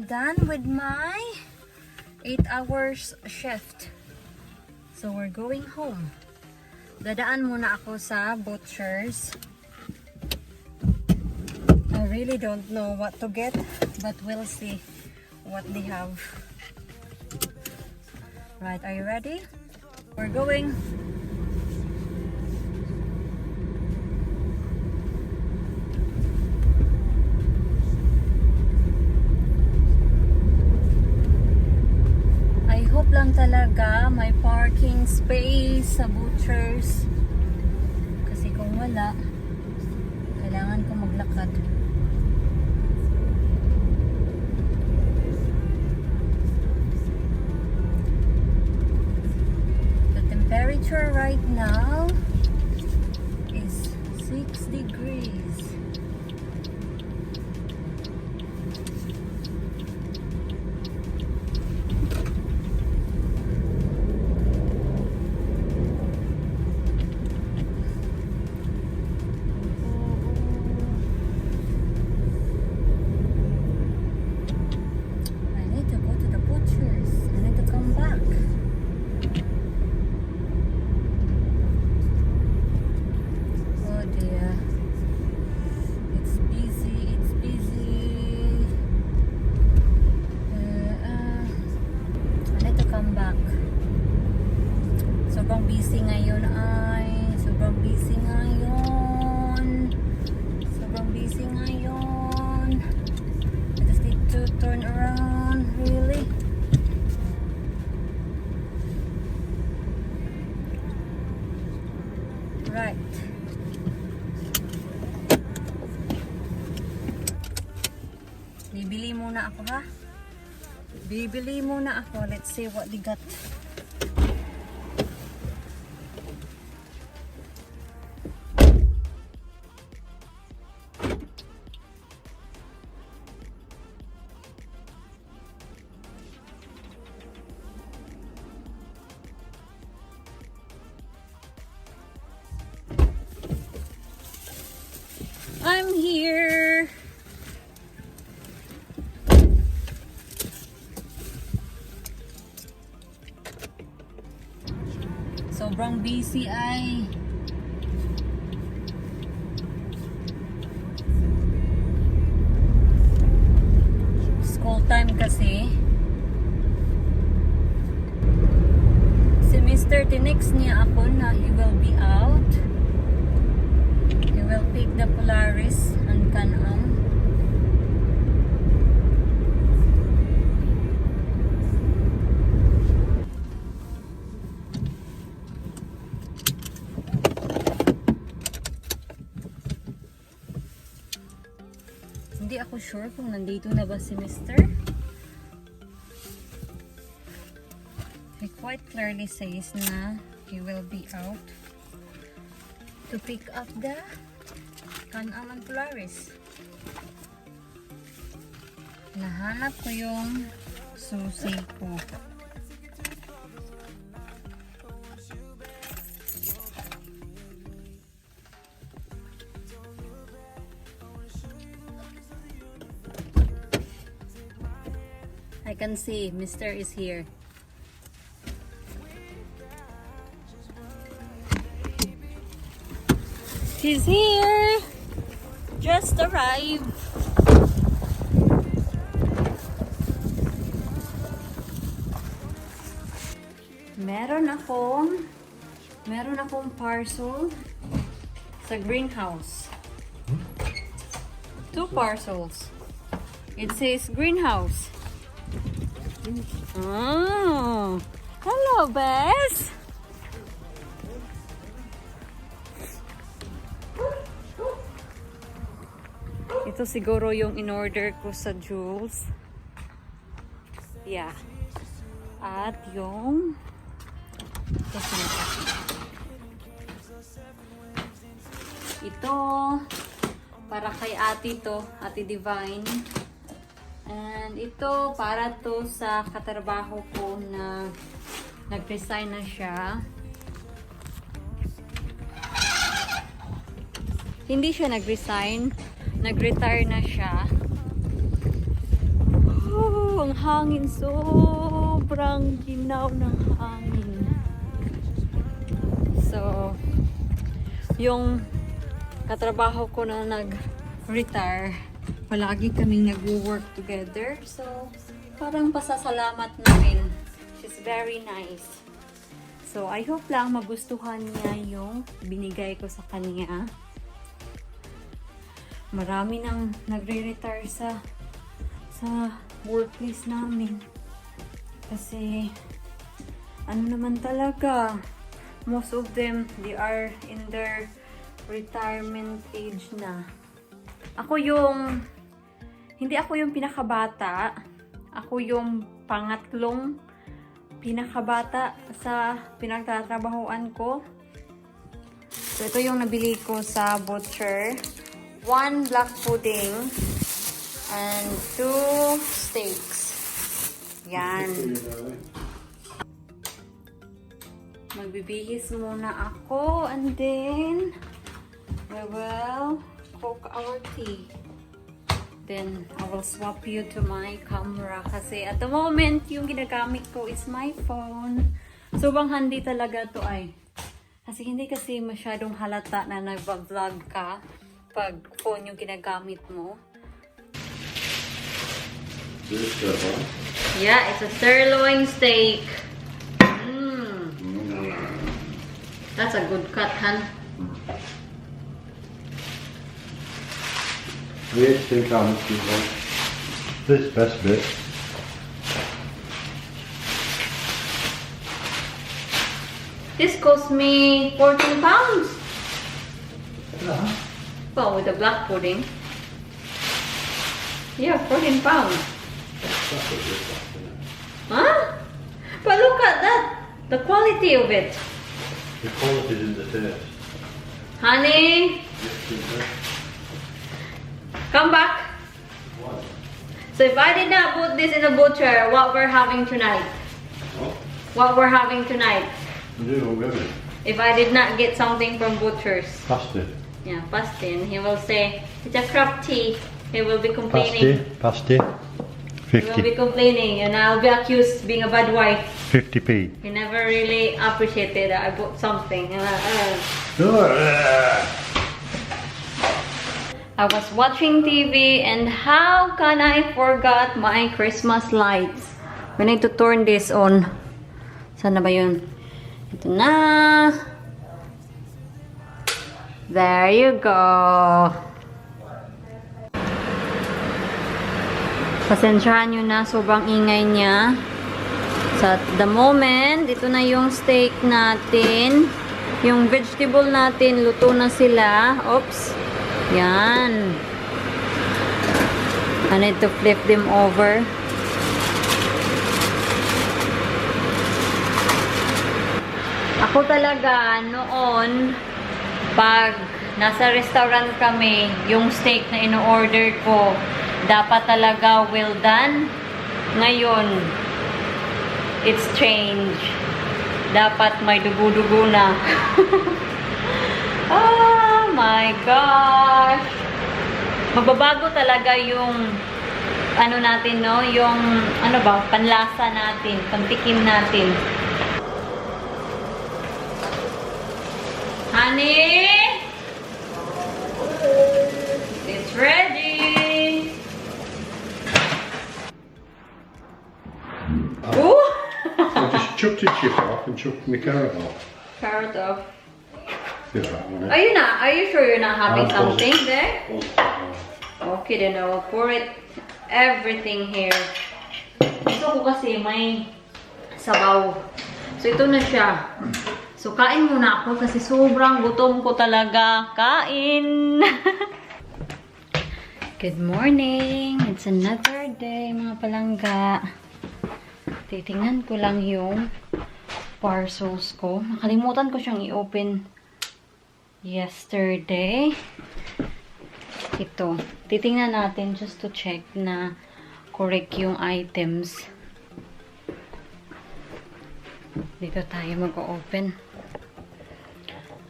done with my 8 hours shift. So we're going home. Dadaan muna ako sa butchers. I really don't know what to get, but we'll see what they have. Right, are you ready? We're going. Hope lang talaga may parking space sa butchers, kasi kung wala, kailangan ko maglakad. The temperature right now is 6 degrees. Sobrang busy ngayon ay sobrang busy ngayon. I just need to turn around, really. Right. Bibili muna ako, ha? Bibili muna ako. Let's see what they got. I'm here. Sobrang busy ay. School time kasi. Si Mr. tinext niya ako na he will be out. Will pick the Polaris and Can-Am. Hindi ako sure kung nandito na ba si Mr. He quite clearly says na he will be out to pick up the Can-Am and Polaris. Nahanap ko yung susi ko. I can see Mr. is here. He's here. Just arrived. Meron akong parcel sa greenhouse. 2 parcels. It says greenhouse. Oh, hello, Bess. Ito siguro yung in-order ko sa Jules. Yeah. At yung ito para kay ate to, Ate Divine. And ito para to sa katrabaho ko na nag-resign na siya. Hindi siya nag-resign. Nag-retire na siya. Oh. hangin. Sobrang ginaw ng hangin. So, yung katrabaho ko na nag-retire, palagi kaming nag-work together. So, parang pasasalamat namin. She's very nice. So, I hope lang magustuhan niya yung binigay ko sa kanya. Marami nang nagre-retire sa workplace namin. Kasi, ano naman talaga, most of them, they are in their retirement age na. Hindi ako yung pinakabata. Ako yung pangatlong pinakabata sa pinagtatrabahoan ko. So, ito yung nabili ko sa butcher. 1 black pudding and 2 steaks. Yan. Magbibihis muna ako and then we will cook our tea. Then, I will swap you to my camera kasi at the moment, yung ginagamit ko is my phone. So, bang handy talaga to ay. Kasi hindi kasi masyadong halata na nag-vlog ka pag phone yung ginagamit mo. Yeah, it's a sirloin steak. That's a good cut, Han. Yeah, think I'm this best bit. This cost me 14 pounds. Yeah. Well, with the black pudding. Yeah, 14 pounds. Huh? But look at that. The quality of it. The quality is in the taste. Honey, come back. What? So if I did not put this in the butcher, what we're having tonight? What? What we're having tonight? You do already. If I did not get something from butchers. Pasty. Yeah, pasty. He will say, it's a crap tea. He will be complaining. Pasty. He will be 50. complaining and I'll be accused of being a bad wife. 50p. He never really appreciated that I bought something. I was watching TV and how can I forget my Christmas lights? We need to turn this on. Saan na ba yun? Ito na. There you go. Pasensyahan nyo na, sobrang ingay niya. So at the moment, ito na yung steak natin. Yung vegetable natin, luto na sila. Oops. Yan. I need to flip them over. Ako talaga, noon, pag nasa restaurant kami, yung steak na ino-order ko, dapat talaga well done. Ngayon, it's changed. Dapat may dugo-dugo na. Oh my gosh! Magbabago talaga yung ano natin, no? Yung, ano ba, panlasa natin, pantikim natin. Honey! It's ready! Ooh! I just chucked a chip off and chucked my carrot off. Carrot off. Feels right, wouldn't it? Are you not? Are you sure you're not having I'm something positive. there? Okay, then I will pour it everything here. Gusto ko kasi may sabaw. So ito na siya. So kain muna ako kasi sobrang gutom ko talaga. Kain! Good morning! It's another day mga palangga. Titingnan ko lang yung parcels ko. Nakalimutan ko siyang i-open yesterday. Ito. Titingnan natin just to check na correct yung items. Dito tayo mag-open.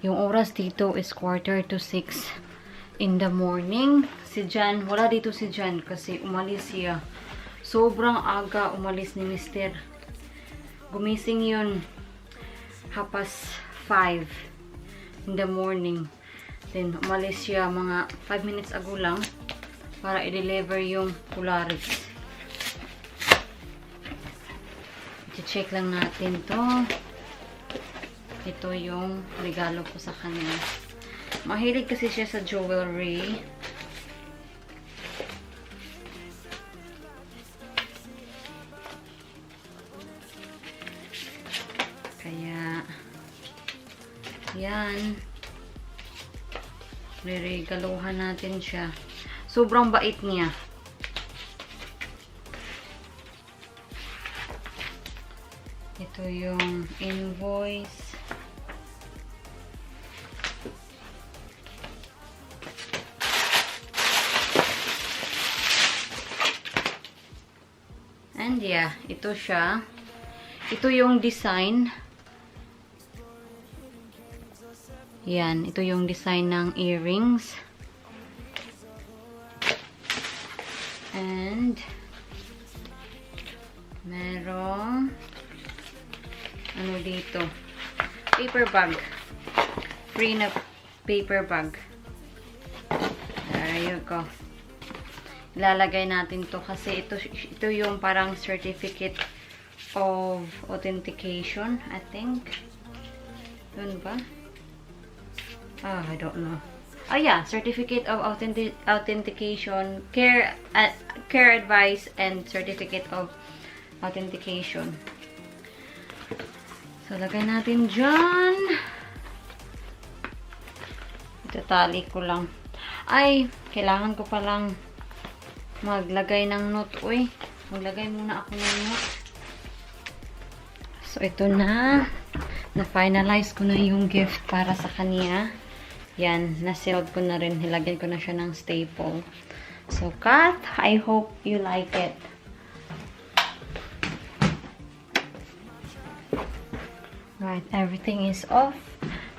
Yung oras dito is 5:45 in the morning. Si Jan, wala dito si Jan kasi umalis siya. Sobrang aga umalis ni Mister. Gumising yun 5:30 in the morning. Then umalis siya mga 5 minutes ago lang para i-deliver yung Polaris. I-check lang natin to. Ito yung regalo ko sa kanya. Mahilig kasi siya sa jewelry. Kaya, yan. Reregaluhan natin siya. Sobrang bait niya. Ito yung invoice. And yeah, ito siya. Ito yung design. Yan, ito yung design ng earrings. And merong ano dito? Paper bag. Free na paper bag. There you go. Ilalagay natin to kasi ito yung parang certificate of authentication, I think. Yun ba? I don't know. Oh yeah, certificate of authentication, care advice, and certificate of authentication. So, lagay natin dyan. Itatali ko lang. Ay, kailangan ko palang maglagay ng note. Uy, maglagay muna ako ng note. So, ito na. Na-finalize ko na yung gift para sa kanya. Yan, na-sealed ko na rin. Nilagyan ko na siya ng staple. So, Kat, I hope you like it. Right, everything is off.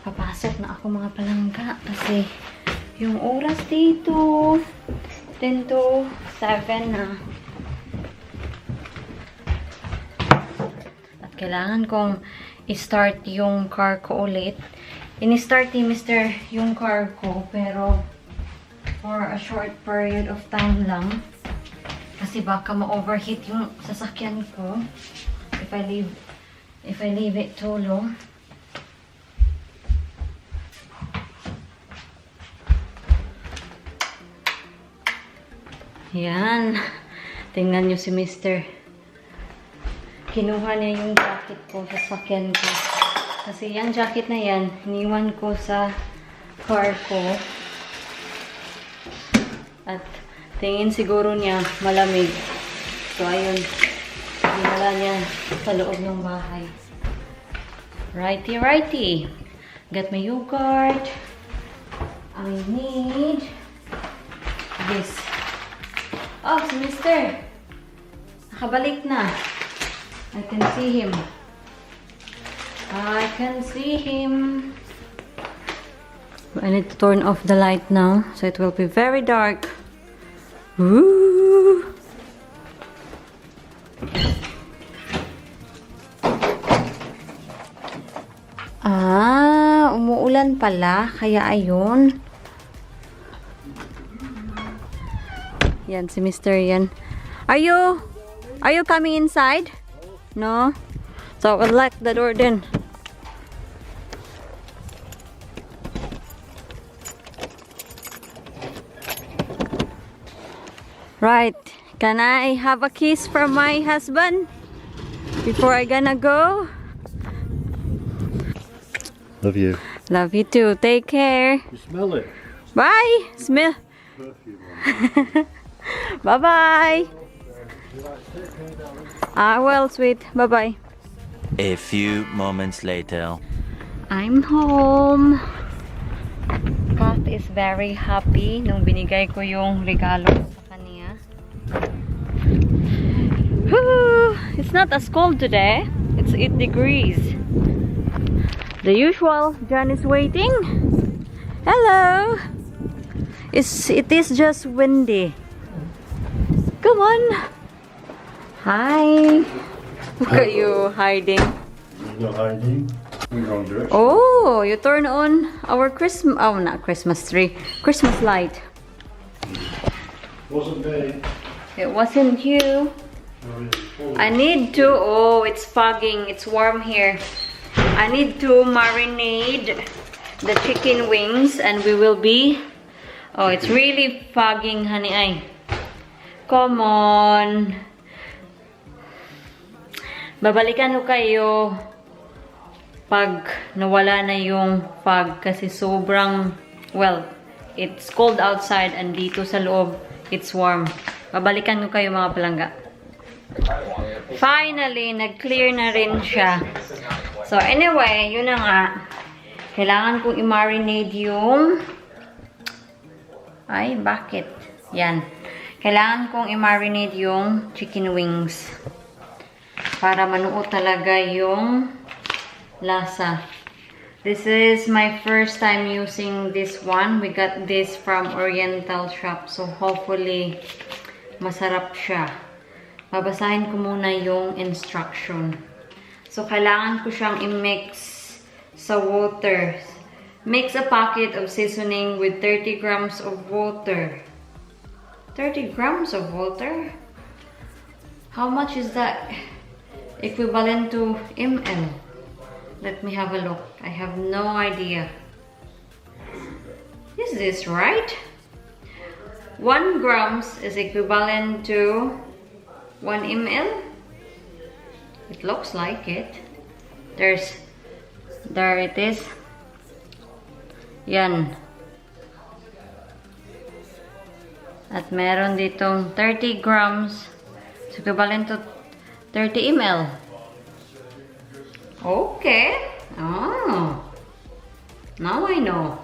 Papasok na ako mga palangga kasi yung oras dito 10 to 7 na. At kailangan kong i-start yung car ko ulit. Ini-start ni Mr. yung car ko pero for a short period of time lang. Kasi baka ma-overheat yung sasakyan ko if I leave it too long. Yan. Tingnan nyo si Mr. Kinuha niya yung jacket ko sa sasakyan ko. Kasi yung jacket na yan, iniwan ko sa car ko. At tingin siguro niya malamig. So, ayun. Dinala niya sa loob ng bahay. Righty, righty. Got my yogurt. I need this. Oh, si Mister. Nakabalik na. I can see him. I can see him. I need to turn off the light now, so it will be very dark. Woo! Umuulan pala, kaya ayun. Yan si Mr. yan. Are you coming inside? No? So I'll lock the door then. Right. Can I have a kiss from my husband before I gonna go? Love you. Love you too. Take care. You smell it. Bye. Smell. Bye-bye. Well, sweet. Bye-bye. A few moments later. I'm home. Kat is very happy nung binigay ko yung regalo sa kanya. Whew! It's not as cold today. It's 8 degrees. The usual. John is waiting. Hello. It is just windy. Come on. Hi. Look at you hiding. There's no hiding. We don't do it. Oh, you turn on our Christmas. Oh, not Christmas tree. Christmas light. Wasn't me. It wasn't you. I need to. Oh, it's fogging. It's warm here. I need to marinate the chicken wings, and we will be. Oh, it's really fogging, honey. Ay. Come on. Babalikan ko kayo pag nawala na yung fog kasi sobrang, well, it's cold outside and dito sa loob, it's warm. Babalikan ko kayo mga palangga. Finally, nag-clear na rin siya. So anyway, yun na nga. Kailangan kong i-marinate yung... Ay, bakit? Yan. Kailangan kong i-marinate yung chicken wings. Para manuo talaga yung lasa. This is my first time using this one. We got this from Oriental Shop. So hopefully, masarap siya. Babasahin ko muna yung instruction. So kailangan ko siyang i-mix sa water. Mix a packet of seasoning with 30 grams of water. 30 grams of water? How much is that equivalent to ml? Let me have a look. I have no idea. Is this right? 1 grams is equivalent to 1 ml? It looks like it. There it is. Yan. At meron ditong 30 grams. It's equivalent to 30 ml. Okay. Oh. Now I know.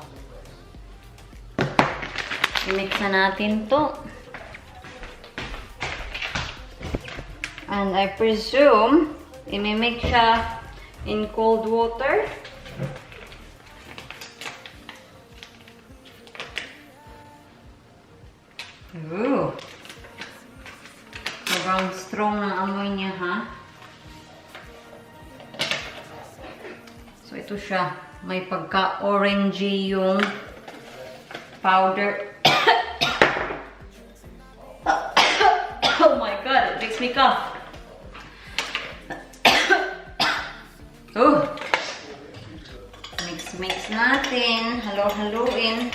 I-mix na natin to. And I presume, i-mix siya in cold water. Ooh. Sobrang strong ng amoy niya, ha? So, ito siya. May pagka-orangey yung powder. Oh my God, it makes me cough. Oh. Mix natin. Halo-haluin.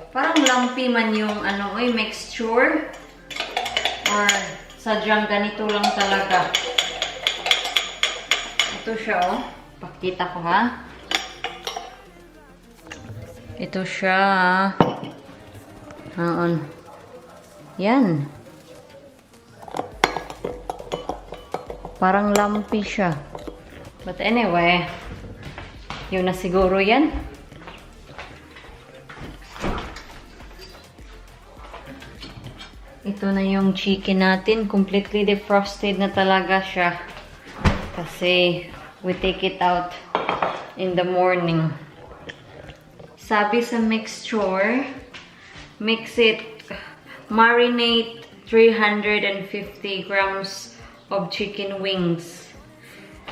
Parang lumpy man yung mixture. Or sadyang ganito lang talaga. Ito siya, oh. Pakita ko, ha. Ito siya. Haon. Yan. Parang lumpy siya. But anyway, yun na siguro yan. Ito na yung chicken natin. Completely defrosted na talaga siya. Kasi we take it out in the morning. Sabi sa mixture, marinate 350 grams of chicken wings.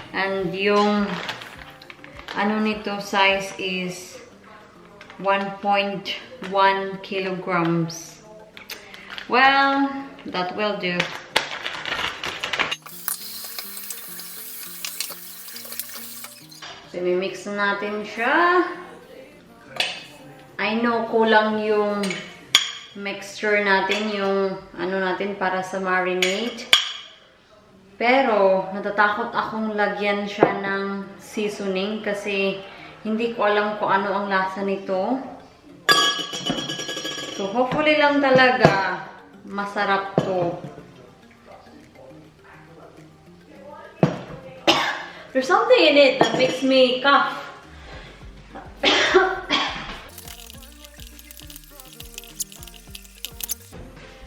And yung nito size is 1.1 kilograms. Well, that will do. So, mix natin siya. I know kulang yung mixture natin, yung natin para sa marinade. Pero, natatakot akong lagyan siya ng seasoning kasi hindi ko alam kung ano ang lasa nito. So, hopefully lang talaga masarap to. There's something in it that makes me cough.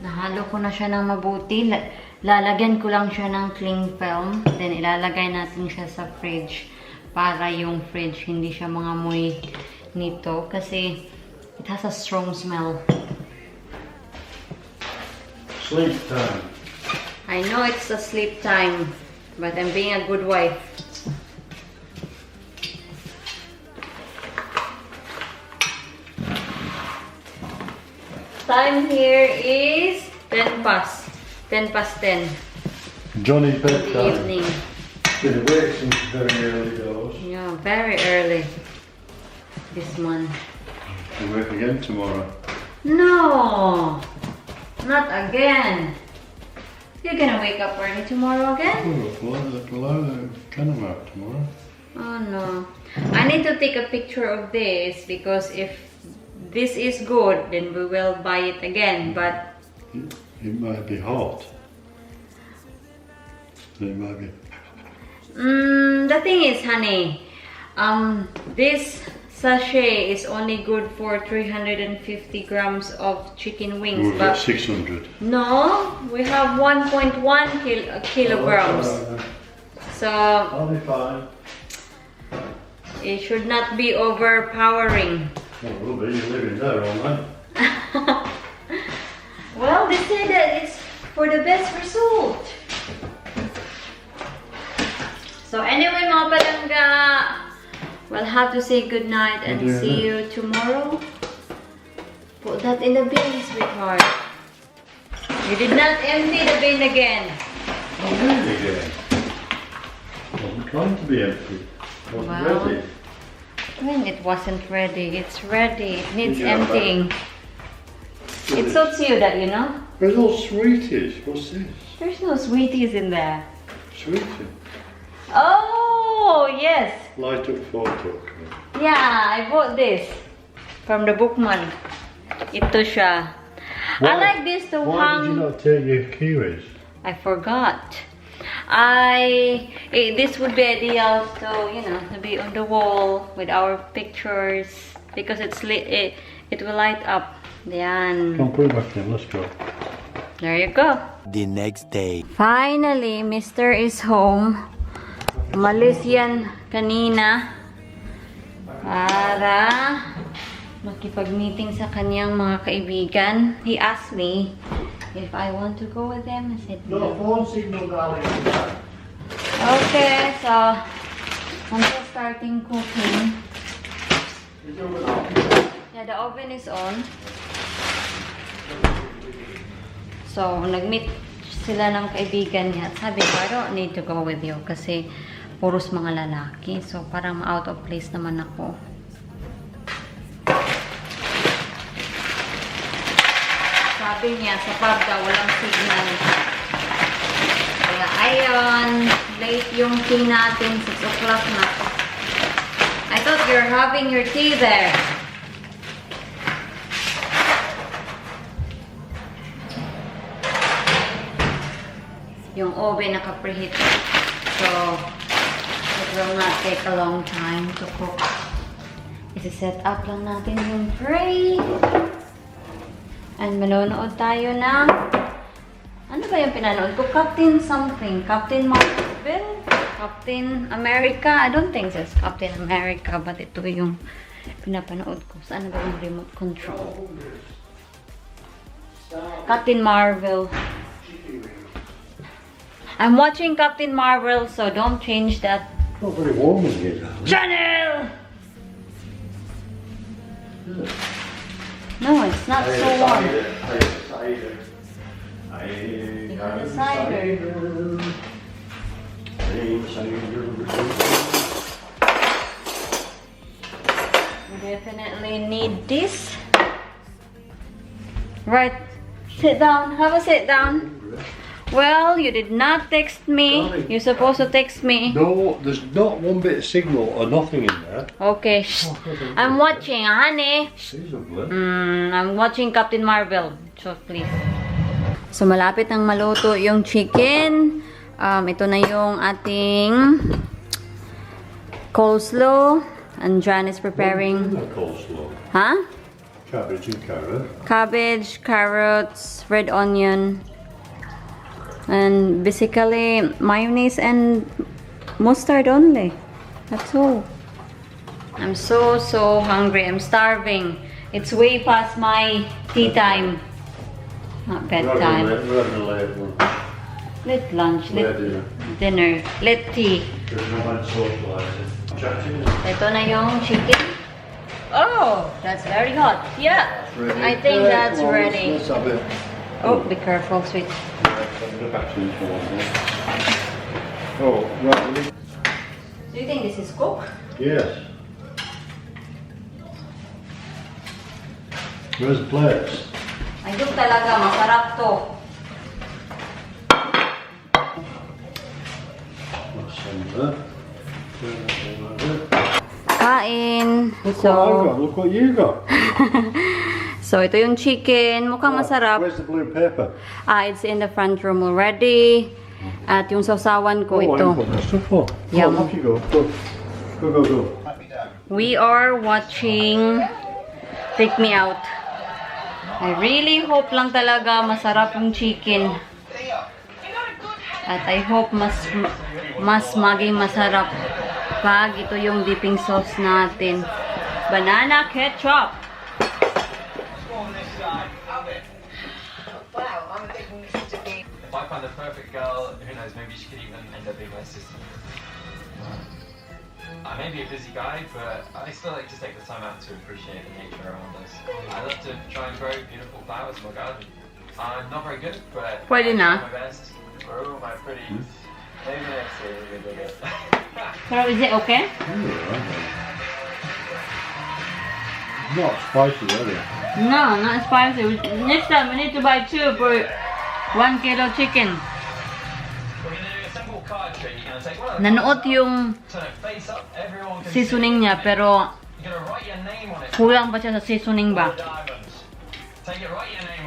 Nahalo ko na siya ng mabuti. Lalagyan ko lang siya ng cling film. Then, ilalagay natin siya sa fridge. Para yung fridge hindi siya mangamoy nito. Kasi, it has a strong smell. Sleep time. I know it's a sleep time, but I'm being a good wife. Time here is 10 past 10. Johnny's In the bedtime. evening. Been awake since very early doors. Yeah, very early this month. We'll work again tomorrow. No, not again. You're gonna wake up early tomorrow again? We'll come out tomorrow. Oh no. I need to take a picture of this because if this is good, then we will buy it again. But It might be hot. It might be. the thing is, honey, this sachet is only good for 350 grams of chicken wings. We've But got 600. no, we have 1.1 kilograms. So I'll be fine. it should not be overpowering. Well, it will be. You're living there all night. Well, they say that it's for the best result. So anyway, mga palangga, we'll have to say goodnight and see you tomorrow. Put that in the bin, sweetheart. You did not empty the bin again. I'm ready again. I'm trying to be empty. I wasn't Wow. ready. When it wasn't ready, it's ready. It needs Yeah, but- emptying. It suits you that, you know? Where's all sweeties? What's this? There's no sweeties in there. Sweetie. Oh, yes. Light up photo. Yeah, I bought this from the bookman. Ito siya. I Why- like this to Why hang. did you not take your kiwis? I forgot. This would be ideal to, you know, to be on the wall with our pictures because it's lit. It will light up. Yan. Come put it back in. Let's go. There you go. The next day. Finally, Mr. is home. Umalis yan kanina para makipag-meeting sa kanyang mga kaibigan. He asked me if I want to go with them. I said no. phone signal, darling. Okay, so I'm just starting cooking. Yeah, the oven is on. So, nag-meet sila ng kaibigan niya. At sabi ko, I don't need to go with you kasi puros mga lalaki. So, parang out of place naman ako. Sabi niya, sa pub daw, walang signal. Kaya, ayun, late yung tea natin, 6 o'clock na. I thought you're having your tea there. Yung oven naka-preheat. So, it will not take a long time to cook. Isi-set up lang natin yung tray. And manonood tayo ng... Ano ba yung pinanood ko? Captain something. Captain Marvel? Captain America? I don't think it's Captain America. But ito yung pinapanood ko. Saan ba yung remote control? Captain Marvel. I'm watching Captain Marvel, so don't change that Not very warm in here. channel! No, it's not so warm. You have the cider. We definitely need this. Right, sit down. Have a sit down. Well, you did not text me. You're supposed to text me. No, there's not one bit of signal or nothing in there. Okay, shh. I'm watching, honey. She's lovely. I'm watching Captain Marvel. So, please. So, malapit nang maluto yung chicken. Ito na yung ating coleslaw. And John is preparing... Coleslaw. Huh? Cabbage and carrot. Cabbage, carrots, red onion. And basically, mayonnaise and mustard only. That's all. I'm so hungry. I'm starving. It's way past my tea time. Not We're having bedtime. we're having a late one. Late lunch, Late late dinner. dinner, late tea. There's no one socialising. Chatting. Ito na yung chicken. Oh, that's very hot. Yeah, Ready? I think Yeah, that's come on, ready. Let's have it. Oh, be careful, sweet. I'm going back to this one. Oh, right. we need- Do you think this is cooked? Yes. Where's the plates? Ayun talaga, masarap to. What's some of that? Kain. Look what I've got. Look what you got. So ito yung chicken. Mukhang masarap. Where's the blue paper? It's in the front room already. At yung sausawan ko Oh, ito. I put that stuff on. Yum. Oh, off you go. Go. Go, go, go. We are watching Take Me Out. I really hope lang talaga masarap yung chicken. At I hope mas maging masarap pag ito yung dipping sauce natin. Banana ketchup. If I find the perfect girl, who knows, maybe she could even end up being my sister. I may be a busy guy, but I still like to take the time out to appreciate the nature around us. I love to try and grow beautiful flowers in my garden. I'm not very good, but Pwede I na. try my best. Grow my pretty. Maybe next year we'll do it. Pero is it okay? Not spicy, are they? No, not spicy. Next time we need to buy 2 for 1 kilo chicken. We're gonna do a simple card trick. You're gonna take one of the Nanoot yung turn it face up. Everyone can seasoning niya pero You're gonna write your name on it. kulang pa siya sa seasoning ba? Diamonds. Take it, write your name